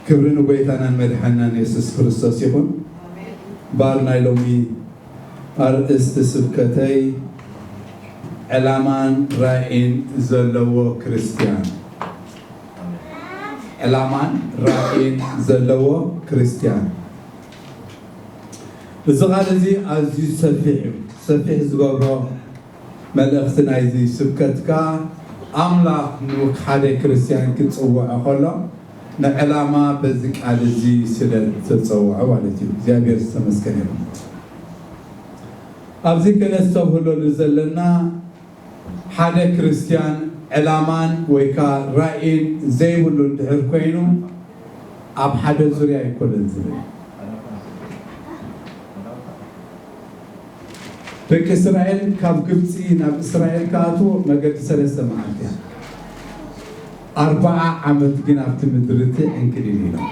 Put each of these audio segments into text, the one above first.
ክብሪ ንጎይታናን መድሓናን የሱስ ክርስቶስ ይኹን። ባር ናይ ሎሚ ኣርእስቲ ስብከተይ ዕላማን ራእይን ዘለዎ ክርስትያን። ዕላማን ራእይን ዘለዎ ክርስትያን። እዚ ቃል እዚ ኣዝዩ ሰፊሕ እዩ። ሰፊሕ ዝገብሮ መልእኽቲ ናይዚ ስብከት ከኣ ኣምላኽ ንሓደ ክርስትያን ክጽውዖ ከሎ ንዕላማ በዚ ቃል እዚ ስለ ዝተጸውዖ ማለት እዩ። እግዚኣብሔር ዝተመስገነ ይኹን። ኣብዚ ከነስተብህለሉ ዘለና ሓደ ክርስትያን ዕላማን ወይ ከኣ ራእይን ዘይብሉ እንድሕር ኮይኑ ኣብ ሓደ ዙርያ ኣይኮነን ዝብል። ደቂ እስራኤል ካብ ግብፂ ናብ እስራኤል ክኣትዉ መገዲ ሰለስተ መዓልቲ እያ። ኣርባዓ ዓመት ግን ኣብቲ ምድሪ እቲ ዕንክሊል ኢሎም።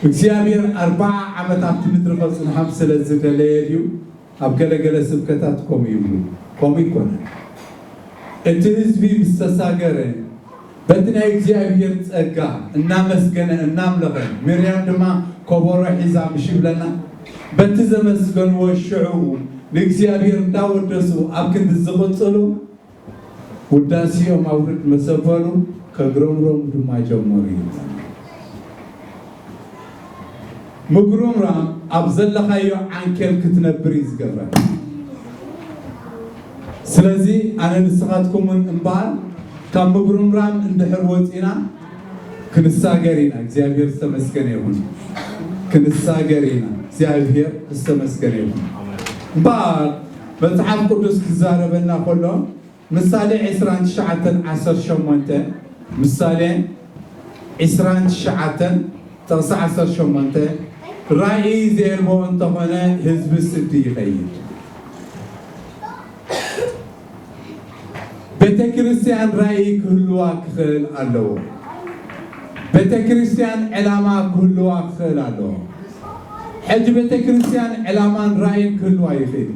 እግዚኣብሔር ኣርባዓ ዓመት ኣብቲ ምድሪ ከፅንሖም ስለ ዝደለየ ድዩ? ኣብ ገለገለ ስብከታት ከምኡ ይብሉ። ከምኡ ይኮነ። እቲ ህዝቢ ምስ ተሳገረ በቲ ናይ እግዚኣብሔር ጸጋ እናመስገነ እናምለኸ፣ ሚርያም ድማ ከበሮ ሒዛ ምሽ ይብለና፣ በቲ ዘመስገንዎ ሽዕኡ ንእግዚኣብሔር እንዳወደሱ ኣብ ክንዲ ዝቕጽሉ፣ ውዳሴኦም ኣውርድ መሰፈሩ ከግረምረሙ ድማ ጀመሩ ይብለና። ምጉርምራም ኣብ ዘለኻዮ ዓንኬል ክትነብር እዩ ዝገብረካ። ስለዚ ኣነ ንስኻትኩምን እምበኣር ካብ ምጉርምራም እንድሕር ወፂና ክንሳገር ኢና። እግዚኣብሔር ዝተመስገነ ይኹን። ክንሳገር ኢና። እግዚኣብሔር ዝተመስገነ ይኹን። እምበኣር መፅሓፍ ቅዱስ ክዛረበና ከሎ ምሳሌ ዕስራን ትሽዓተን ዓሰርተ ሸሞንተ፣ ምሳሌ ዕስራን ትሽዓተን ጥቕሲ ዓሰርተ ሸሞንተ፣ ራእይ ዘየልቦ እንተኾነ ህዝቢ ስዲ ይኸይድ። ቤተ ክርስቲያን ራእይ ክህልዋ ክኽእል ኣለዎ። ቤተ ክርስቲያን ዕላማ ክህልዋ ክኽእል ኣለዎ። ሕጂ ቤተ ክርስቲያን ዕላማን ራእይን ክህልዋ ይኽእል።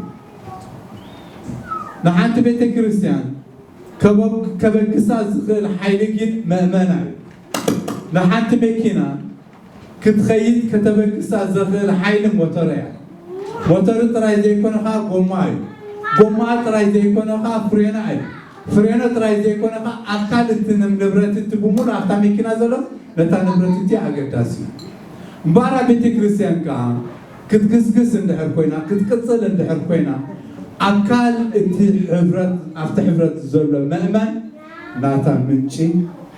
ንሓንቲ ቤተ ክርስቲያን ከበ-፣ ከበግሳ ዝኽእል ሓይሊ ግን መእመና እዩ። ንሓንቲ መኪና ክትኸይድ ከተበግሳ ዘኽእል ሓይሊ ሞተር እያ። ሞተር ጥራይ ዘይኮነ ኸዓ ጎማ እዩ። ጎማ ጥራይ ዘይኮነ ኸዓ ፍሬና እዩ። ፍሬኖ ጥራይ ዘይኮነ ኸዓ ኣካል እቲ ንም-፣ ንብረት እቲ ብምሉእ ኣብታ መኪና ዘሎ ነታ ንብረት እቲ ኣገዳሲ እዩ። እምበኣር ኣብ ቤተ ክርስቲያን ከኣ ክትግስግስ እንድሕር ኮይና፣ ክትቅጽል እንድሕር ኮይና፣ ኣካል እቲ ሕብረት፣ ኣብቲ ሕብረት ዘሎ ምእመን ናታ ምንጪ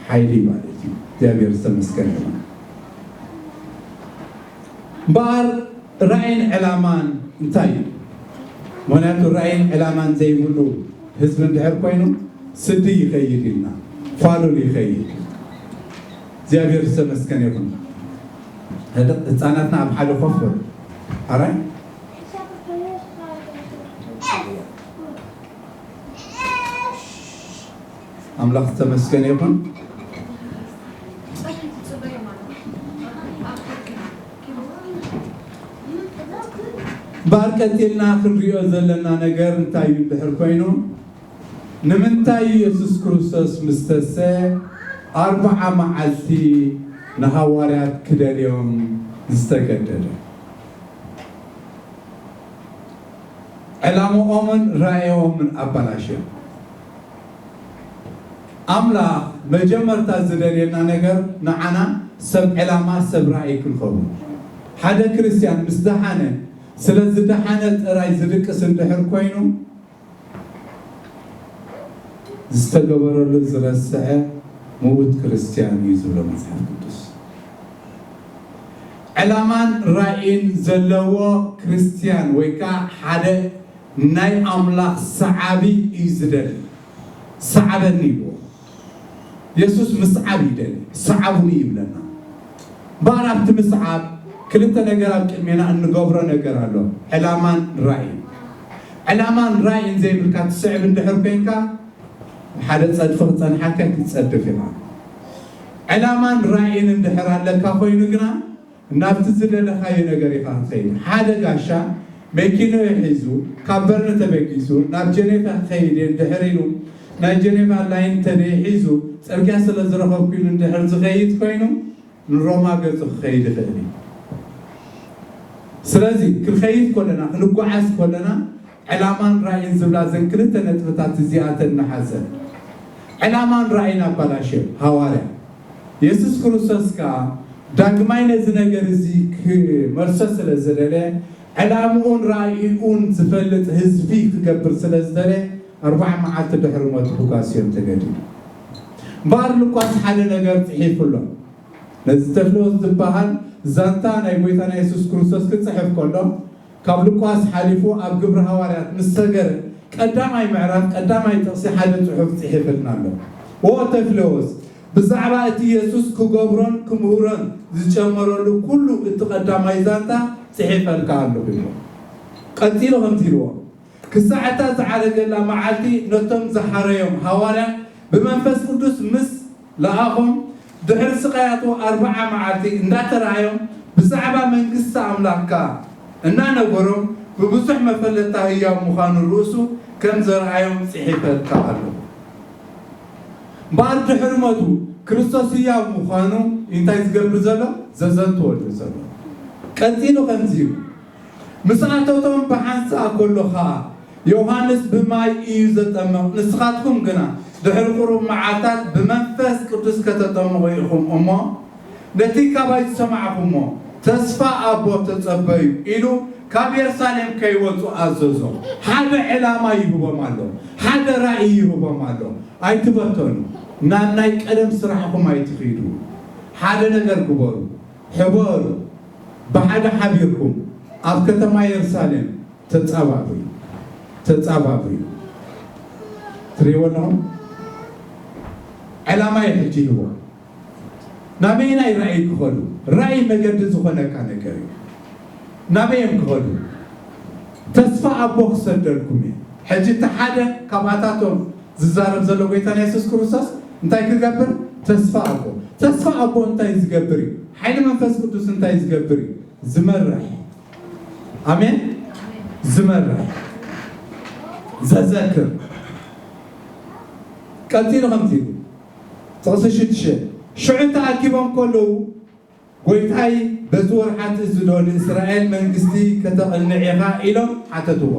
ሓይሊ ማለት እዩ። እግዚኣብሔር ዝተመስገነ ይኹን። እምበኣር ራእይን ዕላማን እንታይ እዩ? ምኽንያቱ ራእይን ዕላማን ዘይብሉ ህዝቢ እንድሕር ኮይኑ ስዲ ይኸይድ ኢልና፣ ፋሉል ይኸይድ። እግዚኣብሔር ዝተመስገነ ይኹን። ህፃናትና ኣብ ሓደ ኮፍ በሉ። ኣራይ ኣምላኽ ዝተመስገነ ይኹን። እምበኣር ቀፂልና ክንሪኦ ዘለና ነገር እንታይ እዩ እንድሕር ኮይኑ፣ ንምንታይ ኢየሱስ ክርስቶስ ምስ ተሰ ኣርብዓ መዓልቲ ንሃዋርያት ክደልዮም ዝተገደደ? ዕላምኦምን ራእዮምን ኣባላሽዮም። ኣምላኽ መጀመርታ ዝደልየና ነገር ንዓና ሰብ ዕላማ፣ ሰብ ራእይ ክንኸውን። ሓደ ክርስትያን ምስ ደሓነ፣ ስለ ዝደሓነ ጥራይ ዝድቅስ እንድሕር ኮይኑ፣ ዝተገበረሉ ዝረስዐ ምዉት ክርስትያን እዩ ዝብሎ መጽሓፍ ቅዱስ። ዕላማን ራእይን ዘለዎ ክርስትያን ወይ ከኣ ሓደ ናይ ኣምላኽ ሰዓቢ እዩ ዝደሊ። ሰዓበኒ ይብሎ። የሱስ ምስዓብ ይደሊ፣ ሰዓቡኒ ይብለና። እምበኣር ኣብቲ ምስዓብ ክልተ ነገር ኣብ ቅድሜና እንገብሮ ነገር ኣሎ፣ ዕላማን ራእይን። ዕላማን ራእይን ዘይብልካ ትስዕብ እንድሕር ኮይንካ፣ ሓደ ጸድፊ ክጸንሓካ ክትጸድፍ ኢኻ። ዕላማን ራእይን እንድሕር ኣለካ ኮይኑ ግና፣ ናብቲ ዝደለኻዮ ነገር ኢኻ ክትኸይድ። ሓደ ጋሻ መኪንኡ ሒዙ፣ ካብ በርን ተበጊሱ፣ ናብ ጀኔቫ ክኸይድ እየ እንድሕር ኢሉ፣ ናይ ጀኔቫ ላይን ተደይ ሒዙ፣ ጽርግያ ስለ ዝረኸብኩ ኢሉ እንድሕር ዝኸይድ ኮይኑ፣ ንሮማ ገጹ ክኸይድ ይኽእል እዩ። ስለዚ ክንኸይድ ከለና፣ ክንጓዓዝ ከለና ዕላማን ራእይን ዝብላ ዘን ክልተ ነጥብታት እዚኣተን ንሓዘን። ዕላማን ራእይን ኣባላሽዮ ሃዋርያ የሱስ ክርስቶስ ከኣ ዳግማይ ነዚ ነገር እዚ ክመልሶ ስለ ዝደለ፣ ዕላምኡን ራእይኡን ዝፈልጥ ህዝቢ ክገብር ስለ ዝደለ፣ ኣርባዓ መዓልቲ ድሕሪ ሞቱ ክጓስዮም ተገዲዱ። እምበኣር ሉቃስ ሓደ ነገር ጽሒፉ ኣሎ። ነዚ ተፍሎስ ዝበሃል ዛንታ ናይ ጎይታና የሱስ ክርስቶስ ክጽሕፍ ከሎ፣ ካብ ሉቃስ ሓሊፉ ኣብ ግብሪ ሃዋርያት ምስ ሰገረ፣ ቀዳማይ ምዕራፍ፣ ቀዳማይ ጥቕሲ ሓደ ጽሑፍ ጽሒፍልና ኣሎ። "ኦ ተፍሎስ፣ ብዛዕባ እቲ የሱስ ክገብሮን ክምህሮን ዝጀመረሉ ኩሉ እቲ ቀዳማይ ዛንታ ጽሒፈልካ ኣለኹ" ኢልዎ። ቀጺሉ ከምዚ ኢልዎ፣ "ክሳዕ እታ ዝዓረገላ መዓልቲ ነቶም ዝሓረዮም ሃዋርያት ብመንፈስ ቅዱስ ምስ ለኣኾም፣ ድሕሪ ስቓያቱ ኣርብዓ መዓልቲ እንዳተራኣዮም፣ ብዛዕባ መንግስቲ ኣምላኽ ከኣ እናነገሮም፣ ብብዙሕ መፈለጥታ ህያው ምዃኑ ርእሱ ከም ዘርኣዮም ጽሒፈልካ ኣለኹ።" እምበኣር ድሕሪ ሞቱ ክርስቶስ ህያው ምዃኑ እንታይ ዝገብር ዘሎ? ዘዘንትወሉ ዘሎ። ቀጺሉ ከምዚ ኢሉ፣ "ምስ ኣተቶም ብሓንሳእ ከሎ ኸኣ፣ ዮሃንስ ብማይ እዩ ዘጠምቕ፣ ንስኻትኩም ግና ድሕሪ ቁሩብ መዓልታት ብመንፈስ ቅዱስ ከተጠምቑ ኢኹም እሞ፣ ነቲ ካባይ ዝሰማዕኹሞ ተስፋ ኣቦ ተጸበዩ" ኢሉ ካብ የሩሳሌም ከይወጹ ኣዘዞ። ሓደ ዕላማ ይህቦም ኣሎ፣ ሓደ ራእይ ይህቦም ኣሎ። ኣይትበተኑ፣ ናብ ናይ ቀደም ስራሕኹም ኣይትኺዱ። ሓደ ነገር ግበሩ፣ ሕበሩ፣ ብሓደ ሓቢርኩም ኣብ ከተማ የሩሳሌም ተጻባብዩ፣ ተጻባብዩ። ትርእይዎ ኣለኹም? ዕላማ እዩ ሕጂ ይህቦ። ናበየናይ ራእይ ክኸዱ? ራእይ መገዲ ዝኾነካ ነገር እዩ። ናበይ እዮም ክኸዱ? "ተስፋ ኣቦ ክሰደልኩም እየ።" ሕጂ እቲ ሓደ ካብኣታቶም ዝዛረብ ዘሎ ጎይታና የሱስ ክርስቶስ እንታይ ክገብር? ተስፋ ኣቦ። ተስፋ ኣቦ እንታይ ዝገብር እዩ? ሓይሊ መንፈስ ቅዱስ እንታይ ዝገብር እዩ? ዝመርሕ። ኣሜን። ዝመርሕ፣ ዘዘክር። ቀጺሉ ከምዚ ኢሉ፣ ጥቕሲ ሽዱሽተ፣ "ሽዑ ተኣኪቦም ከለዉ፣ ጎይታይ፣ በዚ ወርሓት እዚ ዶ ንእስራኤል መንግስቲ ከተቕንዕ ኢኻ?" ኢሎም ሓተትዎ።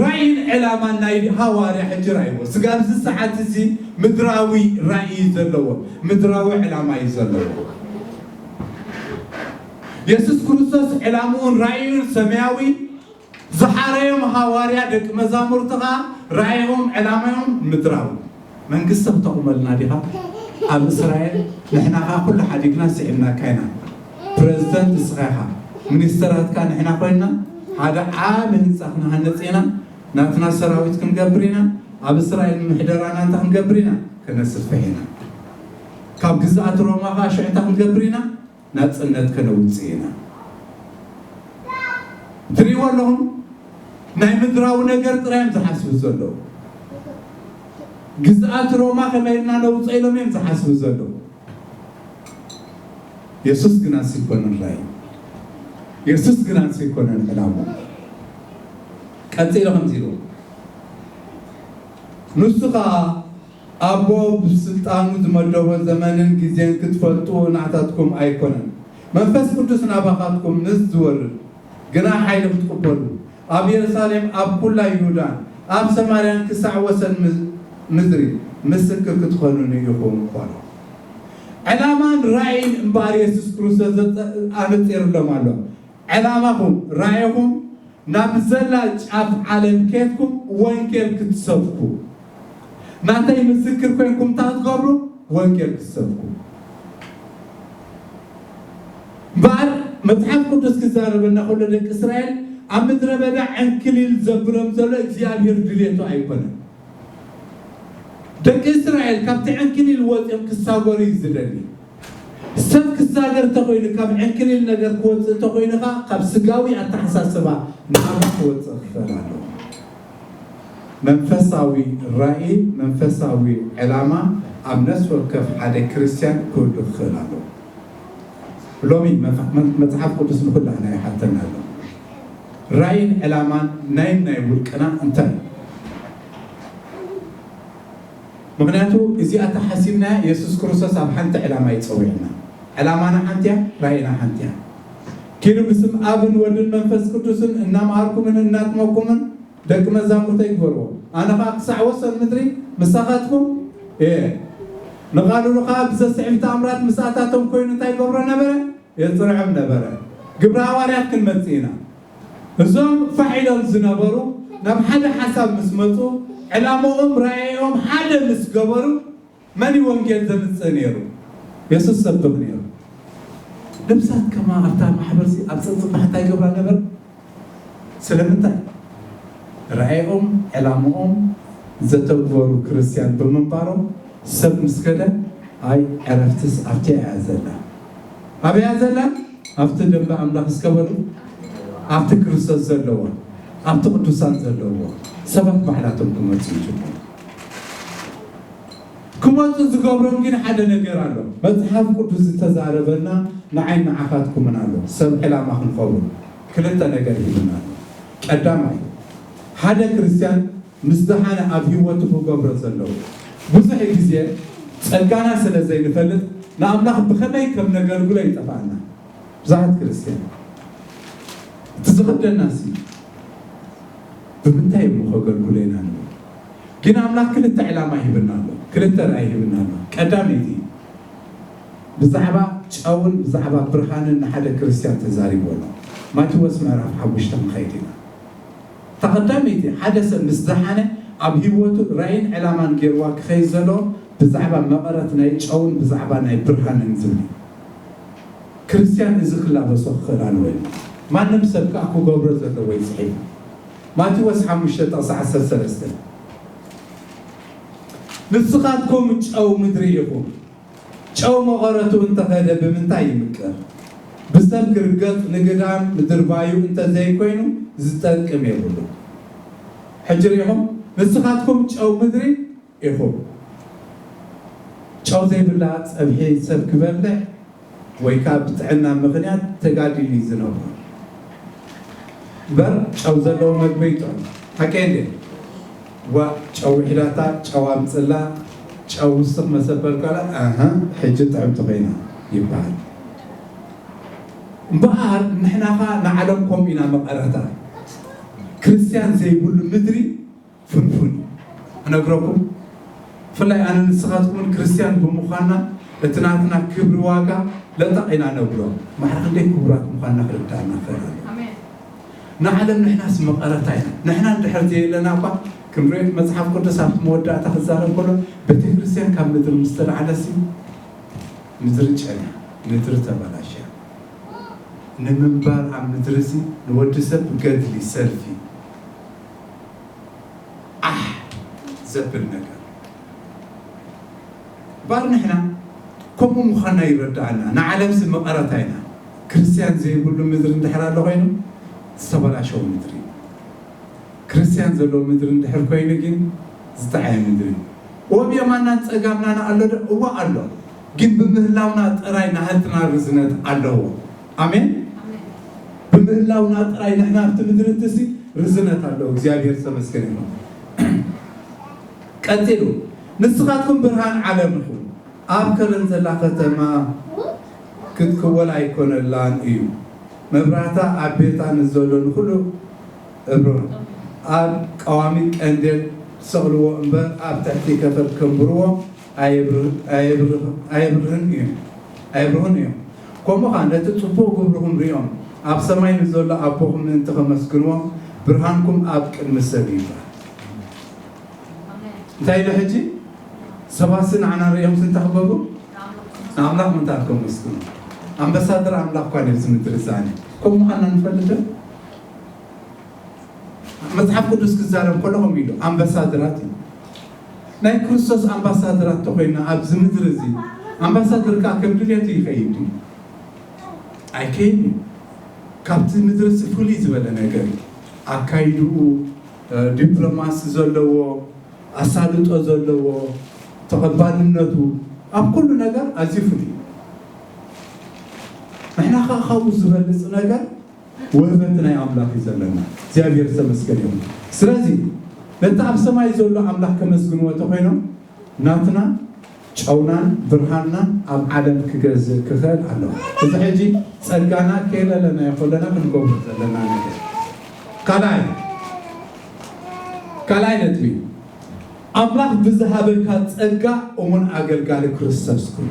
ራእይን ዕላማን ናይ ሃዋርያ ሕጂ ራእይዎ። ስጋብ ኣብዚ ሰዓት እዚ ምድራዊ ራእይ እዩ ዘለዎ፣ ምድራዊ ዕላማ እዩ ዘለዎ። የሱስ ክርስቶስ ዕላምኡን ራእዩን ሰማያዊ፣ ዝሓረዮም ሃዋርያ ደቂ መዛሙርቲ ኸኣ ራእዮም ዕላማዮም ምድራዊ። መንግስቲ ክተቑመልና ዲኻ? ኣብ እስራኤል ንሕና ኸኣ ኩሉ ሓዲግና ስዒብናካ ኢና። ፕረዚደንት እስኻ ኢኻ፣ ሚኒስተራትካ ንሕና ኮይንና ሓደ ዓቢ ህንጻ ክንሃንጽ ኢና፣ ናትና ሰራዊት ክንገብር ኢና፣ ኣብ እስራኤል ምሕደራና እንታይ ክንገብር ኢና? ከነስፍሕ ኢና። ካብ ግዝኣት ሮማ ኸኣ ሽዕታ ክንገብር ኢና፣ ናጽነት ከነውጽእ ኢና። ትርእይዎ ኣለኹም? ናይ ምድራዊ ነገር ጥራይ እዮም ዝሓስቡ ዘለዉ። ግዝኣት ሮማ ከመይ ኢልና ነውጽኦ ኢሎም እዮም ዝሓስቡ ዘለዉ። የሱስ ግና ኣይኮነን ራእዩ። የሱስ ግና ኣይኮነን ዕላምኡ። ቀጺሉ ከምዚ ኢሉ፣ ንሱ ኸኣ ኣቦ ብስልጣኑ ዝመደቦ ዘመንን ግዜን ክትፈልጡ ናዕታትኩም ኣይኮነን። መንፈስ ቅዱስ ናባኻትኩም ምስ ዝወርድ ግና ሓይሊ ክትቅበሉ፣ ኣብ የሩሳሌም፣ ኣብ ኩላ ይሁዳን ኣብ ሰማርያን ክሳዕ ወሰን ም-፣ ምድሪ ምስክር ክትኾኑኒ ኢኹም በሎ። ዕላማን ራእይን እምበኣር የሱስ ክርስቶስ ዘጠ-፣ ኣነጺሩሎም ኣሎ። ዕላማኹም፣ ራእይኹም ናብ ዘላ ጫፍ ዓለም ኬድኩም ወንጌል ክትሰብኩ፣ ናተይ ምስክር ኮይንኩም እንታይ ክትገብሩ? ወንጌል ክትሰብኩ። እምበኣር መጽሓፍ ቅዱስ ክዛረበና ከሎ ደቂ እስራኤል ኣብ ምድረ በዳ ዕንክሊል ዘብሎም ዘሎ እግዚኣብሔር ድልየቱ ኣይኮነን። ደቂ እስራኤል ካብቲ ዕንክሊል ወፂኦም ክሳገሩ እዩ ዝደሊ። ሰብ ክሳገር እንተኾይኑ፣ ካብ ዕንክሊል ነገር ክወፅእ እንተኾይኑ ኸዓ፣ ካብ ስጋዊ ኣተሓሳስባ ናብራ ክወፅእ ክኽእል ኣለዎ። መንፈሳዊ ራእይ፣ መንፈሳዊ ዕላማ ኣብ ነፍሲ ወከፍ ሓደ ክርስትያን ክህሉ ክኽእል ኣለዎ። ሎሚ መፍ-፣ መ-፣ መጽሓፍ ቅዱስ ንኹላህና ይሓተና ኣሎ። ራእይን ዕላማን ናይ ናይ ውልቅና እንታይ እዩ? ምኽንያቱ እዚኣ ተሓሲብና የሱስ ክርስቶስ ኣብ ሓንቲ ዕላማ እዩ ጸዊዕና። ዕላማና ሓንቲ እያ፣ ራእይና ሓንቲ እያ። ኪዱ ብስም ኣብን ወድን መንፈስ ቅዱስን እናምሃርኩምን እናጥመኩምን ደቂ መዛሙርተይ ግበርዎ። ኣነ ኸኣ ክሳዕ ወሰን ምድሪ ምሳኻትኩም እየ። ንቓሉ ኸኣ ብዘስዕብ ተኣምራት ምስኣታቶም ኮይኑ እንታይ ይገብሮ ነበረ? የጽንዖም ነበረ። ግብረ ሃዋርያት ክንመጽእ ኢና። እዞም ፋሕ ኢሎም ዝነበሩ ናብ ሓደ ሓሳብ ምስ መጹ፣ ዕላምኦም ራእዮም ሓደ ምስ ገበሩ፣ መን እዩ ወንጌል ዘምጽእ ነይሩ? የሱስ ሰብኽ ነይሩ። ነብሳት ከማ ኣብታ ማሕበርሲ ኣብ ጸብጽባ እንታይ ይገብራ ነበር? ስለምንታይ? ራእዮም ዕላምኦም ዘተግበሩ ክርስትያን ብምንባሮም ሰብ ምስ ከደ ኣይ ዕረፍትስ ኣብቲ እያ ዘላ። ኣበያ ዘላ? ኣብቲ ደንበ ኣምላኽ እስከ በሉ ኣብቲ ክርስቶስ ዘለዎ ኣብቲ ቅዱሳን ዘለዎ ሰባት ባዕላቶም ክመፁ ይጅምሩ። ክመፁ ዝገብሮም ግን ሓደ ነገር ኣሎ። መፅሓፍ ቅዱስ ዝተዛረበና ንዓይ ንዓኻትኩምን ኣሎ። ሰብ ዕላማ ክንኸውን ክልተ ነገር ሂብና ኣሎ። ቀዳማይ ሓደ ክርስትያን ምስ ደሓነ ኣብ ህይወቱ ክገብሮ ዘለዎ ብዙሕ ግዜ ጸጋና ስለ ዘይንፈልጥ ንኣምላኽ ብኸመይ ከም ነገልግሎ ይጠፍኣና። ብዙሓት ክርስትያን እቲ ዝኽደና ሲ ብምንታይ እሞ ከገልግሎ ኢና ንብል። ግን ኣምላኽ ክልተ ዕላማ ሂብና ኣሎ፣ ክልተ ራእይ ሂብና ኣሎ። ቀዳመይቲ ብዛዕባ ጨውን ብዛዕባ ብርሃንን ንሓደ ክርስትያን ተዛሪቡ ኣሎ። ማቴዎስ ምዕራፍ ሓሙሽተ ንኸይድ ኢና። እታ ቀዳመይቲ ሓደ ሰብ ምስ ደሓነ ኣብ ህይወቱ ራእይን ዕላማን ገይርዋ ክኸይድ ዘሎ ብዛዕባ መቐረት ናይ ጨውን ብዛዕባ ናይ ብርሃንን ዝብል እዩ። ክርስትያን እዚ ክላበሶ ክኽእል ኣለዎ። ማንም ሰብ ከኣ ክገብሮ ዘለዎ እዩ ጽሒፉ። ማቴዎስ ሓሙሽተ ጥቕሲ ዓሰርተ ሰለስተ ንስኻትኩም ጨው ምድሪ ኢኹም። ጨው መቐረቱ እንተኸደ ብምንታይ ይምቀር? ብሰብ ክርገጽ ንግዳም ምድርባዩ እንተዘይኮይኑ ዝጠቅም የብሉ። ሕጂ ርኢኹም ንስኻትኩም ጨው ምድሪ ኢኹም። ጨው ዘይብላ ጸብሒ ሰብ ክበልዕ ወይ ከዓ ብጥዕና ምኽንያት ተጋዲሉ እዩ ዝነብሮ። እምበር ጨው ዘለዎ መግቢ ይጥዕም። ሓቀይ እንዴ? ዋ ጨው ሒዳታ ጨው ኣምፅላ ጨው ውስኽ መሰበል ካላ ኣሀ ሕጂ ጥዕምቲ ኮይና ይበሃል። እምበኣር ንሕና ኸዓ ንዓለም ከምኡ ኢና መቐረታ። ክርስትያን ዘይብሉ ምድሪ ፍንፉን እዩ። እነግረኩም ብፍላይ ኣነ ንስኻትኩምን ክርስትያን ብምዃንና እቲ ናትና ክብሪ ዋጋ ለጠቕ ኢና ነብሎ። ማዕረ ክንደይ ክቡራት ምዃንና ክርዳእና ክእል ኣሎ። ንዓለም ንሕናስ መቐረታ ኢና። ንሕና እንድሕር ዘየለና እኳ ክንሪኦ መፅሓፍ ቅዱስ ኣብቲ መወዳእታ ክዛረብ ከሎ ቤተ ክርስትያን ካብ ምድሪ ምስ ተላዕለሲ ምድሪ ጨና ምድሪ ተበላሽያ። ንምንባር ኣብ ምድሪ እዚ ንወዲ ሰብ ገድሊ ሰልፊ ኣሕ ዘብል ነገር ባር ንሕና ከምኡ ምዃንና ይረዳእና። ንዓለምሲ መቐረታ ኢና። ክርስትያን ዘይብሉ ምድሪ እንድሕር ኣሎ ኮይኑ ዝተበላሸወ ምድሪ እዩ። ክርስትያን ዘለዎ ምድሪ እንድሕር ኮይኑ ግን ዝጠዓየ ምድሪ እዩ። ወብ የማናን ጸጋምናን ኣሎ ዶ? እዋ ኣሎ። ግን ብምህላውና ጥራይ ናህትና ርዝነት ኣለዎ። ኣሜን። ብምህላውና ጥራይ ንሕና ኣብቲ ምድሪ እትሲ ርዝነት ኣለዎ። እግዚኣብሔር ዝተመስገነ ይኹን። ቀጺሉ ንስኻትኩም ብርሃን ዓለም ኢኹም። ኣብ ከረን ዘላ ከተማ ክትክወል ኣይኮነላን እዩ። መብራህታ ኣብ ቤታ ንዘሎ ንኹሉ እብርሁ። ኣብ ቀዋሚ ቀንዴል ትሰቕልዎ እምበር ኣብ ትሕቲ ከፈት ከንብርዎ ኣየብርህ- ኣየብርህ- ኣየብርህን እዩ ኣየብርሁን እዩ። ከምኡ ኸዓ ነቲ ጽቡቕ ግብርኹም ሪኦም ኣብ ሰማይ ንዘሎ ኣቦኹም ምእንቲ ከመስግንዎ ብርሃንኩም ኣብ ቅድሚ ሰብ ይብራህ። እንታይ ኢሉ ሕጂ? ሰባትሲ ንዓና ርእዮም እንታይ ክገብሩ? ንኣምላኽ ምንታይ ከመስግኑ? ኣምባሳደር ኣምላኽ እኳ ነብዚ ምድሪ ዛነ። ከምኡ ምዃንና ንፈልጥ ዶ? መጽሓፍ ቅዱስ ክዛረብ ከሎ ከምኡ ኢሉ ኣምባሳደራት እዩ። ናይ ክርስቶስ ኣምባሳደራት ተኾይና ኣብዚ ምድሪ እዚ ኣምባሳደር ከዓ ከም ድልየቱ ይኸይድ እዩ። ኣይከይድን እዩ። ካብቲ ምድሪ እዚ ፍሉይ ዝበለ ነገር እዩ። ኣካይድኡ፣ እ፣ ዲፕሎማሲ ዘለዎ፣ ኣሳልጦ ዘለዎ፣ ተቐባልነቱ ኣብ ኩሉ ነገር ኣዝዩ ፍሉይ እዩ። ንሕና ከዓ ካብኡ ዝበልፅ ነገር ውህበት ናይ ኣምላኽ እዩ ዘለና። እግዚኣብሔር ዝተመስገነ ይኹን። ስለዚ ነቲ ኣብ ሰማይ ዘሎ ኣምላኽ ከመስግንዎ ተኾይኖም ናትና ጨውናን ብርሃንናን ኣብ ዓለም ክገዝእ ክኽእል ኣለዎ። እዚ ሕጂ ጸጋና ከየለለናዮ ከለና ክንገብሮ ዘለና ነገር። ካልኣይ፣ ካልኣይ ነጥቢ፣ ኣምላኽ ብዝሃበካ ጸጋ እሙን ኣገልጋሊ ክርስቶስ ኩን።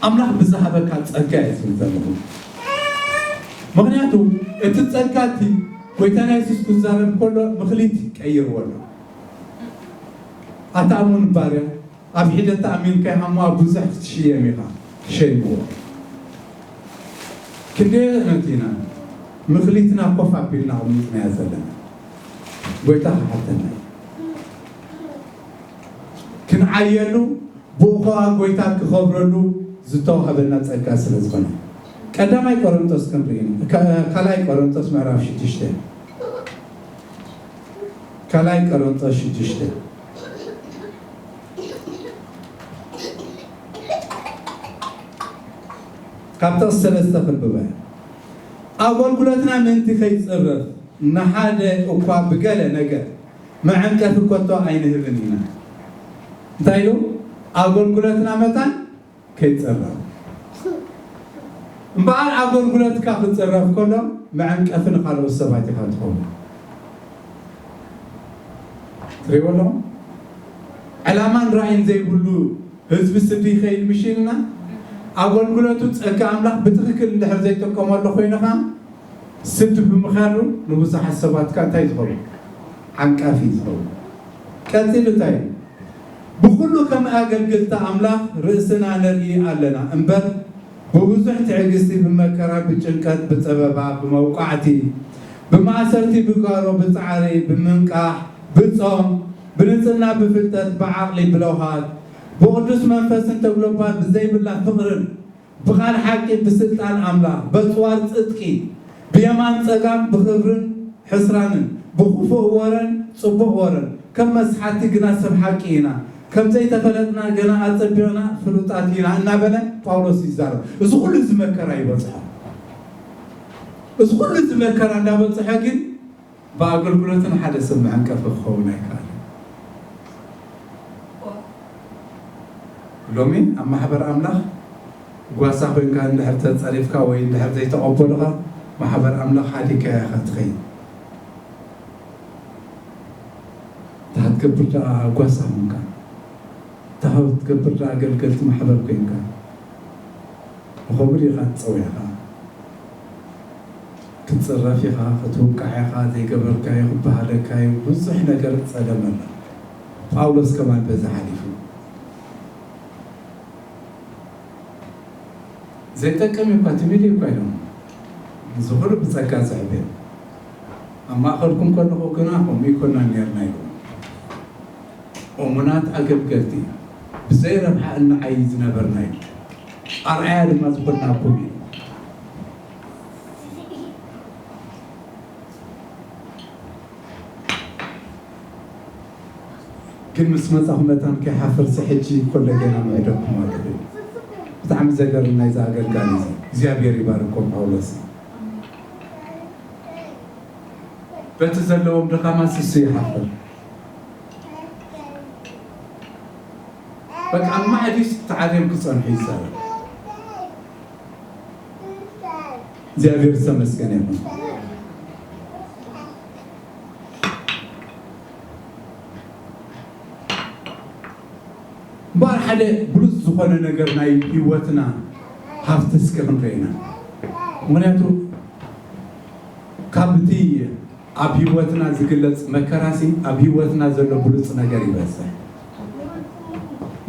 ኣምላኽ ብዝሃበካ ጸጋ እየ ዝብል ዘለኹ። ምኽንያቱ እቲ ጸጋ እቲ ጎይታና የሱስ ክዛረብ ከሎ ምኽሊት ቀይርዎ ኣሎ። ኣታ እሙን ባርያ፣ ኣብ ሒደት ኣሚንካ ኢኻ እሞ ኣብ ብዙሕ ክትሽየም ኢኻ። ሸይምዎ። ክንደየናይ ኢና ምኽሊትና ኮፍ ኣቢልና ኣቕሚጥናያ ዘለና? ጎይታ ክሓተና እዩ። ክንዓየሉ፣ ብኡ ኸኣ ጎይታ ክኸብረሉ ዝተዋህበና ጸጋ ስለ ዝኾነ። ቀዳማይ ቆሮንቶስ ክንርኢ ኢና። ካ-፣ ካልኣይ ቆሮንቶስ ምዕራፍ ሽዱሽተ። ካልኣይ ቆሮንቶስ ሽዱሽተ። ካብ ጥቕሲ ሰለስተ ክንብበ። ኣገልግሎትና ምእንቲ ከይጽረፍ ንሓደ እኳ ብገለ ነገር መዐንቀፊ ከቶ ኣይንህብን ኢና። እንታይ ኢሉ? ኣገልግሎትና መታን ከይጸረፍ። እምበኣር ኣገልግሎትካ ክጸረፍ ከሎ መዐንቀፊ ንኻልኦት ሰባት ኢኻ ትኸውን። ትሪእዎ ኣለኹም? ዕላማን ራእይን ዘይብሉ ህዝቢ ስዲ ይኸይድ ምሽ ኢልና? ኣገልግሎቱ ጸጋ ኣምላኽ ብትኽክል እንድሕር ዘይጥቀመሉ ኮይኑ ኸዓ ስዲ ብምኻዱ ንብዙሓት ሰባት ከ እንታይ ዝኸውን? ዓንቃፊ ዝኸውን። ቀጺሉ እንታይ ኢሉ? ብኹሉ ከም ኣገልግልቲ ኣምላኽ ርእስና ንርኢ ኣለና እምበር፣ ብብዙሕ ትዕግስቲ፣ ብመከራ፣ ብጭንቀት፣ ብጸበባ፣ ብመውቃዕቲ፣ ብማእሰርቲ፣ ብጓሮ፣ ብጻዕሪ፣ ብምንቃሕ፣ ብጾም፣ ብንጽህና፣ ብፍልጠት፣ ብዓቕሊ፣ ብለውሃት፣ ብቕዱስ መንፈስን ተጉለባት ብዘይብላ ፍቕርን፣ ብቓል ሓቂ፣ ብስልጣን ኣምላኽ፣ በጽዋር ጽድቂ፣ ብየማን ጸጋም፣ ብኽብርን ሕስራንን፣ ብኽፉእ ወረን ጽቡቕ ወረን፣ ከም መስሓቲ ግና ሰብ ሓቂ ኢና፣ ከም ዘይተፈለጥና ገና ኣጸቢቕና ፍሉጣት ኢና እናበለ ጳውሎስ ይዛረብ። እዚ ኩሉ እዚ መከራ ይበጽሖ። እዚ ኩሉ እዚ መከራ እንዳበጽሐ ግን ብኣገልግሎትን ሓደ ሰብ መዐንቀፊ ክኸውን ኣይከኣልን። ሎሚ ኣብ ማሕበር ኣምላኽ ጓሳ ኮይንካ እንድሕር ተጸሪፍካ ወይ እንድሕር ዘይተቐበሉኻ፣ ማሕበር ኣምላኽ ሓዲግካያ ኢኻ ትኸይድ። እንታይ ክትገብር ደኣ ጓሳ ኮንካ? እንታይ ክትገብር ደኣ ኣገልገልቲ ማሕበር ኮይንካ? ንኸምኡ ኢኻ ተጸዊዕካ። ክትጽረፍ ኢኻ፣ ክትውቃዕ ኢኻ፣ ዘይገበርካዮ ክበሃለካ እዩ። ብዙሕ ነገር ጸገም ኣሎ። ጳውሎስ ከማን በዚ ሓሊፉ። ዘይጠቅም እዩ እኳ ትብል እዩ እኳ ኢሎም። እዚ ኩሉ ብጸጋ ዝሕብ እዩ። ኣብ ማእከልኩም ከለኹ ግና ከምኡ ኣይኮናን ኔርና ኢሉ። እሙናት ኣገልገልቲ፣ ብዘይ ረብሓ እንዓዪ ዝነበርና እዩ። ኣርኣያ ድማ ዝኾንናኩም እዩ። ግን ምስ መጻኹ መታን ከይሓፍርሲ ሕጂ ኮለጌና ምዕደኩም ኣለኹ። ብጣዕሚ ዘገርም ናይዚ ኣገልጋሊ እዚ። እግዚኣብሔር ይባርኮም ጳውሎስ። በቲ ዘለዎም ድኻማት ንሱ ይሓፍር። በቃ ማዕዲስ ተዓርዮም ክጸንሑ ይዛረብ። እግዚኣብሔር ዝተመስገነ ይኹን። እምበኣር ሓደ ብሉጽ ዝኾነ ነገር ናይ ህይወትና ሃፍቲ እስከ ክንርኢ ኢና። ምኽንያቱ ካብቲ ኣብ ህይወትና ዝግለጽ መከራሲ ኣብ ህይወትና ዘሎ ብሉጽ ነገር ይበዝሕ።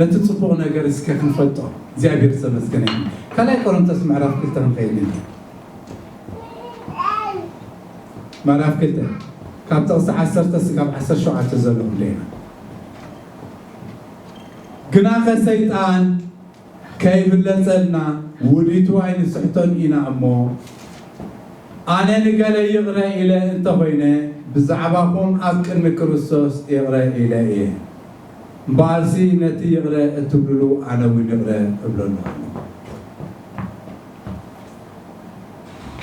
ነቲ ጽቡቕ ነገር እስከ ክንፈልጦ እግዚኣብሔር ዝተመስገነ ይኹን። ካልኣይ ቆሮንቶስ ምዕራፍ ክልተ ክንከይድ ኢና። ምዕራፍ ክልተ ካብ ጥቕሲ ዓሰርተ እስካብ ዓሰርተ ሸውዓተ ዘሎ ክንደይ ኢና። ግናኸ ሰይጣን ከይብለጸልና ውዲቱ ኣይንስሕቶን ኢና እሞ፣ ኣነ ንገለ ይቕረ ኢለ እንተኾይነ፣ ብዛዕባኹም ኣብ ቅድሚ ክርስቶስ ይቕረ ኢለ እየ። እምበኣርሲ ነቲ ይቕረ እትብልሉ ኣነ እውን ይቕረ እብለሉ ኣለኹ።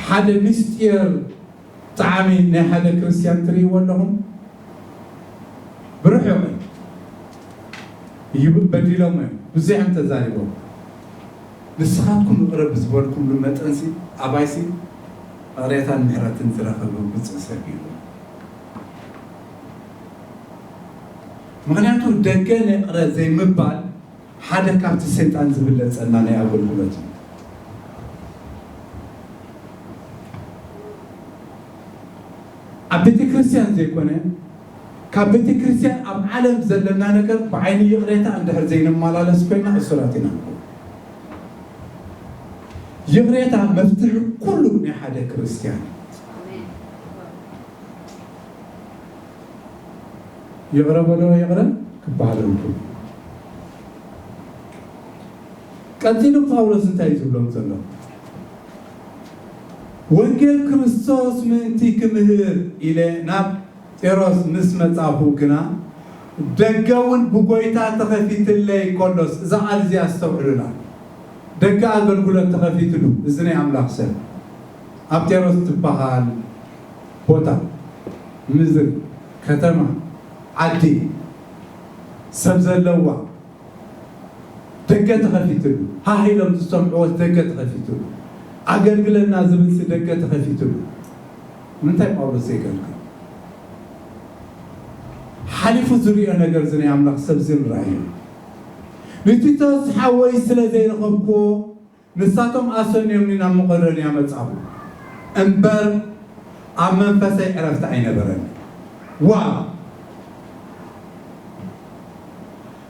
ሓደ ምስጢር ብጣዕሚ ናይ ሓደ ክርስትያን ትርእይዎ ኣለኹም? ብርሑቕ እዩ። በዲሎም እዮም፣ ብዙሕ እዮም ተዛሪቦም። ንስኻትኩም ይቕረ ብዝበልኩምሉ መጠንሲ ኣባይሲ ይቕሬታን ምሕረትን ዝረኸበ ብፁዕ ሰብ እዩ። ምኽንያቱ ደገ ንይቕረ ዘይምባል ሓደ ካብቲ ሰይጣን ዝብለጸልና ናይ ኣገልግሎት እዩ። ኣብ ቤተ ክርስቲያን ዘይኮነ፣ ካብ ቤተ ክርስቲያን ኣብ ዓለም ዘለና ነገር ብዓይኒ ይቕሬታ እንድሕር ዘይንመላለስ ኮይና እሱራት ኢና ንኸውን። ይቕሬታ መፍትሒ ኩሉ ናይ ሓደ ክርስቲያን እዩ። ይቕረ በሎ ይቕረ ክበሃለልኩም። ቀጺሉ ጳውሎስ እንታይ እዩ ዝብሎም ዘሎ? ወንጌል ክርስቶስ ምእንቲ ክምህር ኢለ ናብ ጢሮስ ምስ መጻኹ ግና፣ ደገ እውን ብጎይታ ተኸፊትለይ ከሎስ፣ እዛ ቃል እዚኣ ኣስተውዕሉላ። ደገ ኣገልግሎት ተኸፊትሉ፣ እዚ ናይ ኣምላኽ ሰብ ኣብ ጢሮስ ትበሃል ቦታ፣ ምድሪ፣ ከተማ፣ ዓዲ፣ ሰብ ዘለዋ፣ ደገ ተኸፊትሉ። ሃህ ኢሎም ዝሰምዕዎስ ደገ ተኸፊትሉ። ኣገልግለና ዝብልሲ ደገ ተኸፊትሉ። ንምንታይ ጳውሎስ ዘይገልግል? ሓሊፉ ዝሪኦ ነገር እዚ ናይ ኣምላኽ ሰብ እዚ ንርኣዮ። ንቲቶስ ሓወይ ስለ ዘይረኸብኩዎ፣ ንሳቶም ኣሰንዮምኒ ናብ መቄዶንያ መጻኹ እምበር፣ ኣብ መንፈሰይ ዕረፍቲ ኣይነበረኒ። ዋው!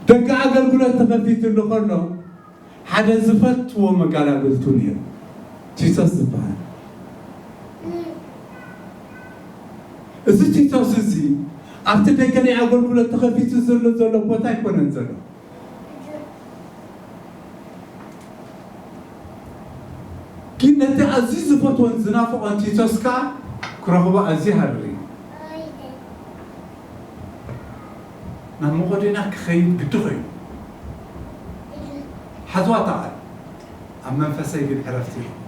ደገ ኣገልግሎት ተኸፊትሉ ከሎ፣ ሓደ ዝፈትዎ መጋላገልቱ ነይሩ፣ ቲቶስ ዝበሃል። እዚ ቲቶስ እዚ ኣብቲ ደገ ናይ ኣገልግሎት ተኸፊቱ ዘሎ ዘሎ ቦታ ኣይኮነን ዘሎ። ግን ነቲ ኣዝዩ ዝፈትዎን ዝናፍቖን ቲቶስ ከኣ ክረኽቦ ኣዝዩ ሃረረ። ናብ መቄዶንያ ክኸይድ ግዲ ኮይኑ። ሓዝዋ እታ ቃል፣ ኣብ መንፈሰይ ግን ዕረፍቲ ይረኽብ።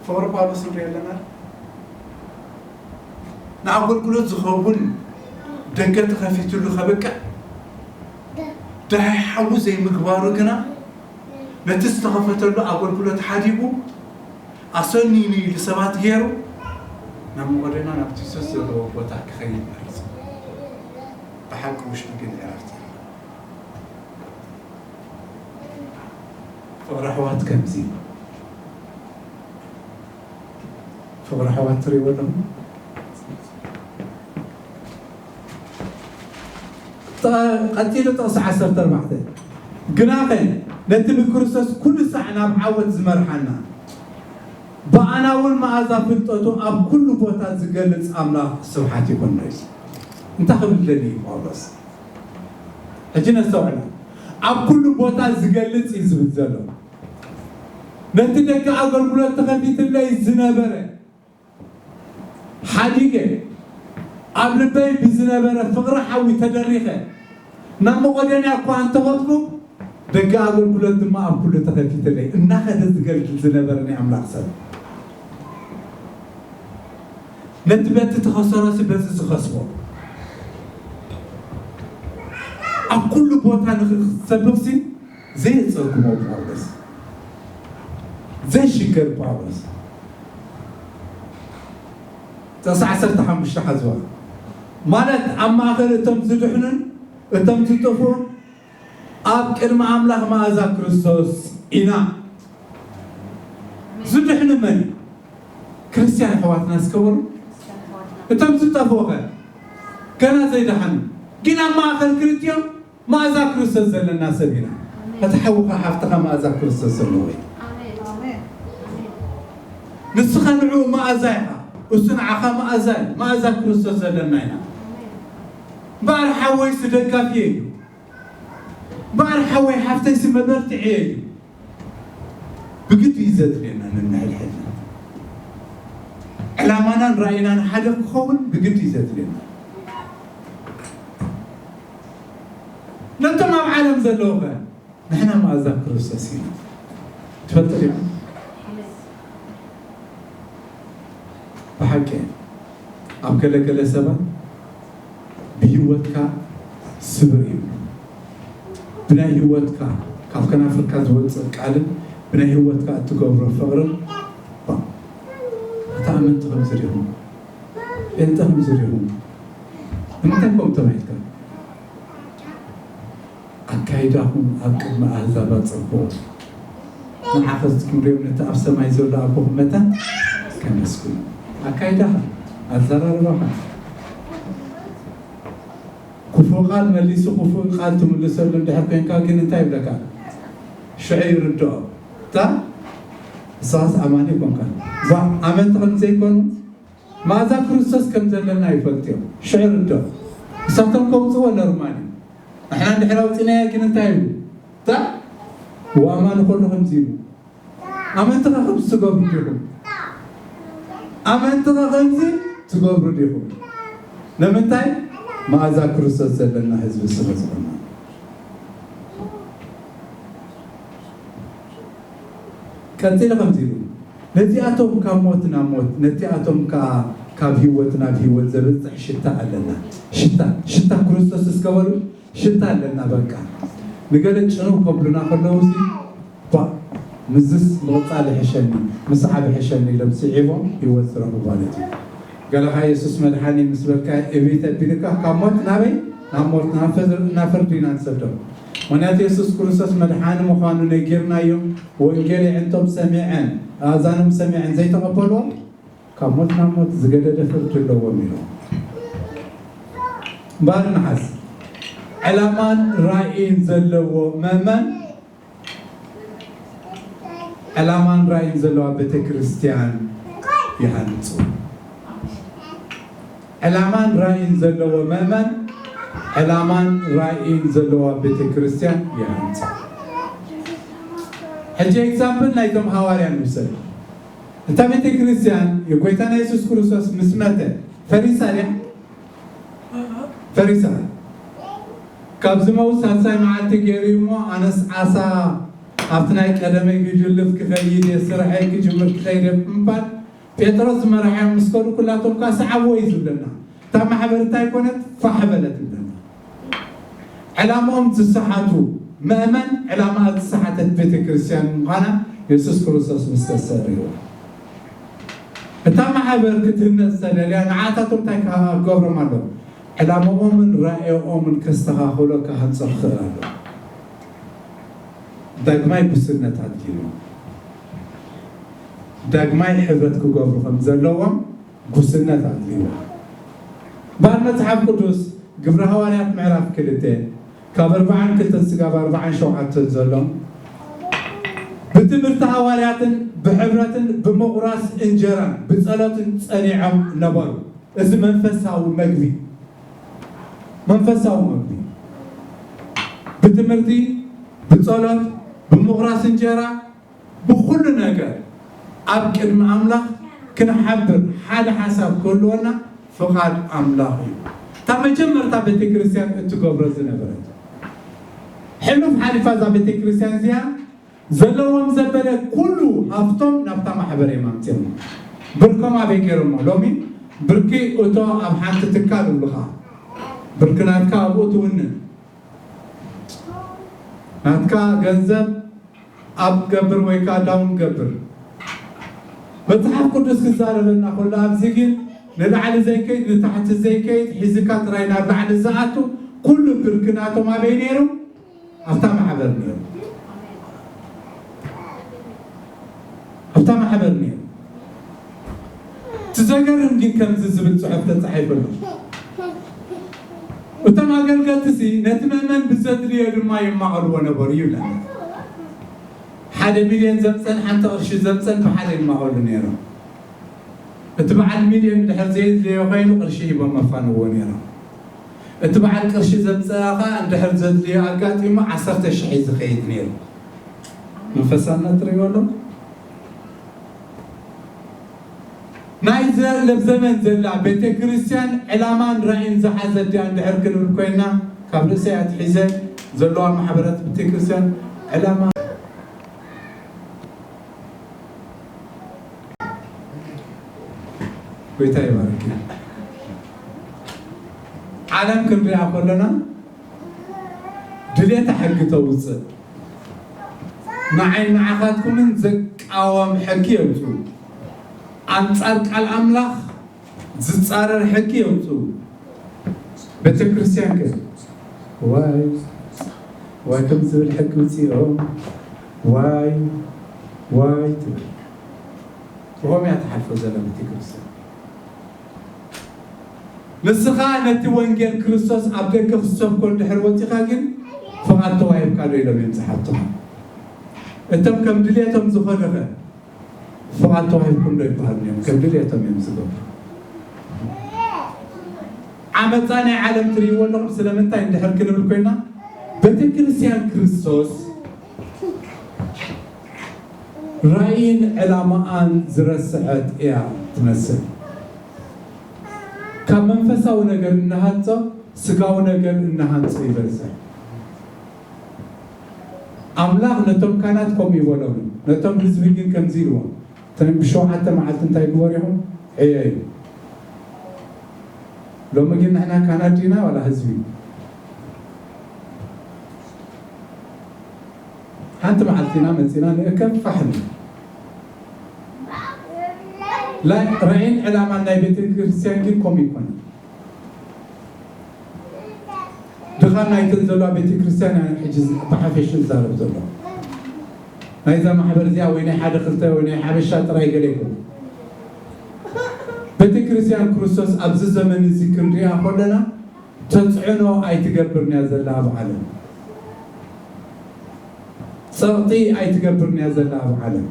ፍቕሪ ጳውሎስ ንርኢ ኣለና። ንኣገልግሎት ዝኸውን ደገ ተኸፊትሉ ከብቅዕ፣ ደሃይ ሓዉ ዘይምግባሩ ግና፣ ነቲ ዝተኸፈተሉ ኣገልግሎት ሓዲጉ፣ ኣሰንዩኒ ኢሉ ሰባት ገይሩ፣ ናብ መቄዶንያ ናብ ቲቶስ ዘለዎ ቦታ ክኸይድ መሪጹ። ብሓቂ ውሽጡ ግን ዕረፍቲ የለን። ፍቕሪ ኣሕዋት ከምዚ እዩ። ፍቕሪ ኣሕዋት ትርእይዎ ኣለኹም? ጥ-፣ ቀጺሉ ጥቕሲ ዓሰርተ ኣርባዕተ፣ ግናኸ ነቲ ብክርስቶስ ኩሉ ሳዕ ናብ ዓወት ዝመርሓና፣ ብኣና እውን መኣዛ ፍልጠቱ ኣብ ኩሉ ቦታ ዝገልጽ ኣምላኽ ስብሓት ይኹን። እንታይ ክብል ደልዩ እዩ ጳውሎስ? ሕጂ ነስተውዕላ። ኣብ ኩሉ ቦታ ዝገልጽ እዩ ዝብል ዘሎ። ነቲ ደገ ኣገልግሎት ተኸፊትለይ ዝነበረ ሓዲገ፣ ኣብ ልበይ ብዝነበረ ፍቕሪ ሓዊ ተደሪኸ፣ ናብ መቄዶንያ እኳ እንተኸድኩ፣ ደገ ኣገልግሎት ድማ ኣብ ኩሉ ተኸፊትለይ። እናኸደ ዝገልግል ዝነበረ ናይ ኣምላኽ ሰብ። ነቲ በቲ ተኸሰሮሲ በዚ ዝኸስቦ። ኣብ ኩሉ ቦታ ንኽሰብኽሲ ዘየጸግሞ ጳውሎስ። ዘይሽገር ጳውሎስ። ጥቕሲ ዓሰርተ ሓሙሽተ ሓዝዋ። ማለት ኣብ ማእከል እቶም ዝድሕኑን እቶም ዝጠፍኡን ኣብ ቅድሚ ኣምላኽ መኣዛ ክርስቶስ ኢና። ዝድሕኑ መን እዩ? ክርስትያን ኣሕዋትና እስከ በሉ። እቶም ዝጠፍኡ ኸ? ገና ዘይደሓኑ። ግን ኣብ ማእከል ክልቲኦም መኣዛ ክርስቶስ ዘለና ሰብ ኢና። ኣሜን። እቲ ሓውኻ ሓፍትኻ መኣዛ ክርስቶስ ዘለዎ እዩ። ኣሜን። ኣሜን። ንስኻ ንዕኡ መኣዛ ኢኻ። እሱ ንዓኻ መኣዛ እዩ። መኣዛ ክርስቶስ ዘለና ኢና። ኣሜን። እምበኣር ሓወይሲ ደጋፊ እዩ። እምበኣር ሓወይ ሓፍተይሲ መበርትዒ እዩ። ብግዲ እዩ ዘድልየና ነንሕድሕድና። ዕላማናን ራእይናን ሓደ ክኸውን ብግዲ እዩ ዘድልየና። ነቶም ኣብ ዓለም ዘለዉ ኸ? ንሕና መኣዛ ክርስቶስ ኢና። ትፈልጡ ዲኹም? ሓቂ። ኣብ ገለገለ ሰባት ብህይወትካ ስብር እዩ። ብናይ ህይወትካ፣ ካብ ከናፍርካ ዝወፅእ ቃልን ብናይ ህይወትካ እትገብሮ ፍቕርን፣ ባ፣ ኣታ ኣመንቲ ከምዚ ዲኹም? ጴንጠ ከምዚ ዲኹም? ንምንታይ ከምኡ ተባሂልካ? ኣካይዳኹም ኣብ ቅድሚ ኣህዛብ ኣጸብቑ። ንዓኸስ ክንሪኦም ነቲ ኣብ ሰማይ ዘሎ ኣቦኹም መታን ከመስግኑ። ኣካይዳኻ፣ ኣዘራርባኻ። ክፉእ ቃል መሊሱ ክፉእ ቃል ትምልሰሉ እንድሕር ኮይንካ ግን እንታይ ይብለካ? ሽዑ ይርድኦ። እታ ንስኻስ ኣማኒ ኣይኮንካን። እዛ ኣመንቲ ከም ዘይኮኑ መኣዛ ክርስቶስ ከም ዘለና ይፈልጡ እዮም። ሽዑ ርድኦ። ንሳቶም ከውፅዎ ኖርማል እዩ። ንሕና እንድሕር ኣውፂናዮ ግን እንታይ ይብሉ? እታ ወኣማኒ ከሎ ከምዚ ይብሉ። ኣመንቲ ኸ ከምዚ ትገብሩ ዲኹም? ኣመንቲ ኸ ከምዚ ትገብሩ ዲኹም? ንምንታይ? መኣዛ ክርስቶስ ዘለና ህዝቢ ስለ ዝኾና። ቀጺሉ ከምዚ ኢሉ፣ ነዚኣቶም ካብ ሞት ናብ ሞት፣ ነቲኣቶም ከኣ ካብ ህይወት ናብ ህይወት ዘብጽሕ ሽታ ኣለና። ሽታ፣ ሽታ ክርስቶስ እስከ በሉ፣ ሽታ ኣለና። በቃ ንገለ ጭንው ከብሉና ከለዉ ሲ፣ ባ፣ ምስዝስ ምቕጻል ይሕሸኒ፣ ምስዓብ ይሕሸኒ ኢሎም ስዒቦም ህይወት ዝረኽቡ ማለት እዩ። ገለኻ የሱስ መድሓኒ ምስ በልካ እብይ ተቢልካ ካብ ሞት ናበይ? ናብ ሞት፣ ናብ ፍር-፣ ናብ ፍርዲ ኢና ንሰዶም። ምኽንያቱ የሱስ ክርስቶስ መድሓኒ ምዃኑ ነጊርናዮም፣ ወንጌል የዕንቶም ሰሚዐን፣ ኣእዛኖም ሰሚዐን ዘይተቐበልዎ፣ ካብ ሞት ናብ ሞት ዝገደደ ፍርዲ ኣለዎም ኢሎም። እምበኣር ንሓዝ፣ ዕላማን ራእይን ዘለዎ ምእመን ዕላማን ራእይን ዘለዋ ቤተ ክርስቲያን ይሃንጹ። ዕላማን ራእይን ዘለዎ ምእመን ዕላማን ራእይን ዘለዋ ቤተ ክርስቲያን ይሃንጹ። ሕጂ ኤግዛምፕል ናይቶም ሃዋርያ ንውሰድ። እታ ቤተ ክርስቲያን የጎይታና የሱስ ክርስቶስ ምስ መተ ፈሪሳ ድያ? ፈሪሳ። ካብ ዝመውት ሳልሳይ መዓልቲ ገይሩ እዩ እሞ፣ ኣነስ ዓሳ ኣብቲ ናይ ቀደመይ ክጅልፍ ክኸይድ እየ፣ ስርሐይ ክጅምር ክኸይድ እየ ብምባል፣ ጴጥሮስ ዝመርሐዮም ምስ ከዱ፣ ኩላቶም ከኣ ሰዓብዎ እዩ ዝብለና። እታ ማሕበር እንታይ ኮነት? ፋሕ በለት ይብለና። ዕላምኦም ዝሰሓቱ ምእመን፣ ዕላማ ዝሰሓተት ቤተ ክርስቲያን ምዃና የሱስ ክርስቶስ ምስ ተሰሪዎ። እታ ማሕበር ክትህነጽ ተደልያ፣ ንዓታቶም እንታይ ክገብሮም ኣለዎ? ዕላምኦምን ራእዮምን ከስተኻኽሎ ክሃንጾ ክኽእል ኣለዎ። ዳግማይ ጉስነት ኣድልይዎ። ዳግማይ ሕብረት ክገብሩ ከም ዘለዎም ጉስነት ኣድልይዎ። እምበኣር መጽሓፍ ቅዱስ ግብሪ ሃዋርያት ምዕራፍ ክልተ ካብ ኣርብዓን ክልተን ስጋብ ኣርብዓን ሸውዓተን ዘሎ ብትምህርቲ ሃዋርያትን ብሕብረትን ብምቑራስ እንጀራን ብጸሎትን ጸኒዖም ነበሩ። እዚ መንፈሳዊ መግቢ፣ መንፈሳዊ መግቢ ብትምህርቲ፣ ብጸሎት፣ ብምቑራስ እንጀራ፣ ብኹሉ ነገር ኣብ ቅድሚ ኣምላኽ ክንሓብር ሓደ ሓሳብ ክህልወና ፍቓድ ኣምላኽ እዩ። እታ መጀመርታ ቤተ ክርስቲያን እትገብሮ ዝነበረት ሕሉፍ ሓሊፋ እዛ ቤተ ክርስቲያን እዚኣ ዘለዎም ዘበለ ኩሉ ሃፍቶም ናብታ ማሕበር እዮም ኣምፅኦም። ብርኮም ኣበይ ገይሮሞ? ሎሚ ብርኪ እቶ ኣብ ሓንቲ ትካል እብሉኻ፣ ብርኪ ናትካ ኣብኡ ትውንን፣ ናትካ ገንዘብ ኣብ ገብር ወይ ከዓ ዳውን ገብር። መጽሓፍ ቅዱስ ክዛረበና ከሎ ኣብዚ ግን ንላዕሊ ዘይከይድ ንታሕቲ ዘይከይድ ሒዝካ ጥራይ ናብ ላዕሊ ዝኣቱ ኩሉ ብርኪ ናቶም ኣበይ ነይሩ? ኣብታ ማሕበር ነይሩ። ኣብታ ማሕበር ነይሩ። እቲ ዘገርም ግን ከምዚ ዝብል ጽሑፍ ተጻሒፉ ኣሎ። እቶም ኣገልገልቲ ሲ ነቲ ምእመን ብዘድልዮ ድማ የማቐልዎ ነበሩ ይብለና። ሓደ ሚልዮን ዘምጸን ሓንቲ ቅርሺ ዘምጸን ብሓደ ይማቐሉ ነይሮም። እቲ በዓል ሚልዮን እንድሕር ዘየድልዮ ኮይኑ ቅርሺ ሂቦም መፋንዎ ነይሮም። እቲ በዓል ቅርሺ ዘምጸኣ ኸዓ እንድሕር ዘድልዮ ኣጋጢሙ ዓሰርተ ሽሕ እዩ ዝኸይድ ነይሩ። መንፈሳና ትርእይዎ ኣለኹም? ናይ ዘ-፣ ለብ ዘመን ዘላ ቤተ ክርስቲያን ዕላማን ራእይን ዝሓዘት ድያ እንድሕር ክንብል ኮይና፣ ካብ ርእሰይ ኣትሒዘ ዘለዋ ማሕበራት ቤተ ክርስቲያን ዕላማ ጎይታ ይባርክ። ዓለም ክንሪኣ ከለና ድሌታ ሕጊ ተውፅእ፣ ንዓይ ንዓኻትኩምን ዘቃወም ሕጊ የውፅኡ፣ ኣንፃር ቃል ኣምላኽ ዝፃረር ሕጊ የውፅኡ። ቤተ ክርስቲያን ከ ዋይ ዋይ ከም ዝብል ሕጊ ውፅኦም ዋይ ዋይ ትብል። ብኸምኡ እያ ትሓልፎ ዘላ ቤተ ክርስቲያን። ንስኻ ነቲ ወንጌል ክርስቶስ ኣብ ደገ ክትሰብኮ እንድሕር ወፂኻ ግን ፍቓድ ተዋሂብካ ዶ ኢሎም እዮም ዝሓቱኻ። እቶም ከም ድልየቶም ዝኸዱኸ ፍቓድ ተዋሂብኩም ዶ ይበሃሉ እዮም? ከም ድልየቶም እዮም ዝገብሩ። ዓመፃ ናይ ዓለም ትርእይዎ ኣለኹም። ስለምንታይ እንድሕር ክንብል ኮይና፣ ቤተ ክርስቲያን ክርስቶስ ራእይን ዕላማኣን ዝረስዐት እያ ትመስል። ካብ መንፈሳዊ ነገር እናሃንጾ ስጋዊ ነገር እናሃንጾ ይበዝሕ። ኣምላኽ ነቶም ካህናት ከምኡ ይበሎም፣ ነቶም ህዝቢ ግን ከምዚ ኢልዎም፣ እተን ብሸውዓተ መዓልቲ እንታይ ግበሩ ኢኹም? ዕየዩ። ሎሚ ግን ንሕና ካህናት ዲና ዋላ ህዝቢ? ሓንቲ መዓልቲ ኢና መፂና ንእከብ ፋሕ ንብል። ራእይን ዕላማን ናይ ቤተ ክርስቲያን ግን ከምኡ ይኮነ። ድኻም ናይተን ዘለዋ ቤተ ክርስቲያን ሕጂ ብሓፈሽ ዝዛረብ ዘሎ ናይዛ ማሕበር እዚኣ ወይ ናይ ሓደ ክልተ ወይ ናይ ሓበሻ ጥራይ ገለ ይኮነ። ቤተ ክርስቲያን ክርስቶስ ኣብዚ ዘመን እዚ ክንሪኣ ከለና ተፅዕኖ ኣይትገብርን እያ ዘላ ኣብ ዓለም። ፀቕጢ ኣይትገብርን እያ ዘላ ኣብ ዓለም።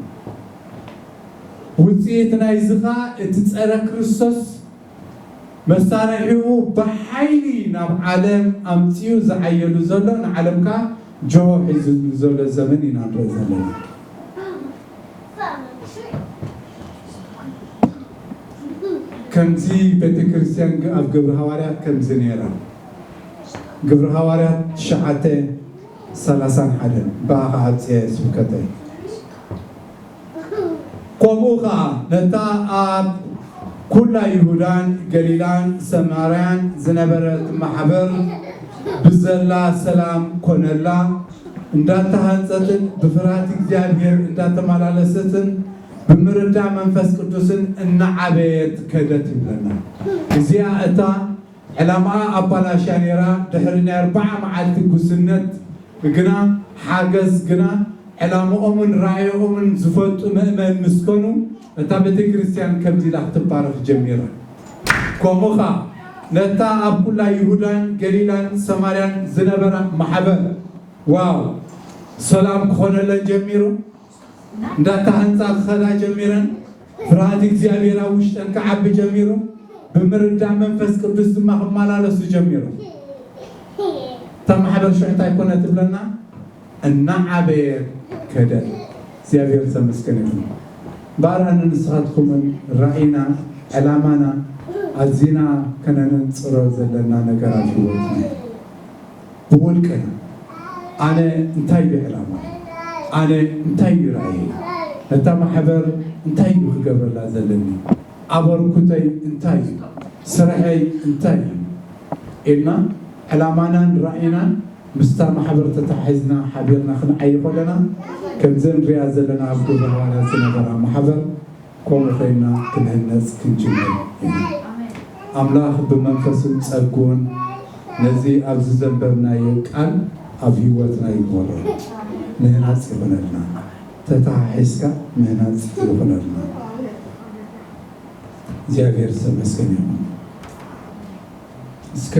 ውፅኢት ናይዚ ኸኣ እቲ ፀረ ክርስቶስ መሳርሒኡ ብሓይሊ ናብ ዓለም ኣምፂኡ ዝዓየሉ ዘሎ ንዓለም ከኣ ጅሆ ሒዙ ዘሎ ዘመን ኢና ንርኢ ዘለና። ከምዚ ቤተ ክርስቲያን ግ- ኣብ ግብሪ ሃዋርያት ከምዚ ነይራ። ግብሪ ሃዋርያት ትሽዓተ ሰላሳን ሓደን ብኣኻ ኣብፅየ ስብከተይ። ከምኡ ኸዓ ነታ ኣብ ኩላ ይሁዳን ገሊላን ሰማርያን ዝነበረት ማሕበር ብዘላ ሰላም ኮነላ። እንዳተሃንጸትን ብፍርሃት እግዚኣብሔር እንዳተመላለሰትን ብምርዳእ መንፈስ ቅዱስን እናዓበየት ከደት ይብለና። እዚኣ እታ ዕላማኣ ኣባላሽያ ነይራ። ድሕሪ ናይ ኣርባዓ መዓልቲ ጉስነት ግና ሓገዝ ግና ዕላምኦምን ራእዮምን ዝፈልጡ ምእመን ምስ ኮኑ እታ ቤተ ክርስቲያን ከምዚ ኢላ ክትባረኽ ጀሚራ። ከምኡ ኸኣ ነታ ኣብ ኩላ ይሁዳን ገሊላን ሰማርያን ዝነበራ ማሕበር ዋው ሰላም ክኾነለን ጀሚሩ። እንዳተሃንፃ ክኸዳ ጀሚረን። ፍርሃት እግዚኣብሔር ኣብ ውሽጠን ክዓቢ ጀሚሩ። ብምርዳእ መንፈስ ቅዱስ ድማ ክመላለሱ ጀሚሩ። እታ ማሕበር ሽዑ እንታይ ኮነ ትብለና? እናዓበየ ከደ። እግዚኣብሔር ዘመስገን ይኹን። እምበኣር ኣነ ንስኻትኩምን ራእይና ዕላማና ኣዚና ከነነንፅሮ ዘለና ነገር ኣብ ህይወትና እዩ። ብውልቅና ኣነ እንታይ እዩ ዕላማ? ኣነ እንታይ እዩ ራእየ? ነታ ማሕበር እንታይ እዩ ክገብረላ ዘለኒ? ኣበርኩተይ እንታይ እዩ? ስርሐይ እንታይ እዩ? ኢልና ዕላማናን ራእይናን ምስታ ማሕበር ተታሒዝና ሓቢርና ክንዓይ ከለና ከምዚ ንሪኣ ዘለና ኣብ ግብረ ሃዋርያት ዝነበራ ማሕበር ከምኡ ኮይና ክንህነፅ ክንጅምር ኢና። ኣምላኽ ብመንፈሱን ጸጉን ነዚ ኣብዚ ዘንበብናዮ ቃል ኣብ ህይወትና ይግበሮ። ምህናጽ ይኹነልና፣ ተተሓሒዝካ ምህናጽ ይኹነልና። እግዚኣብሔር ዝተመስገነ ይኹን። እስከ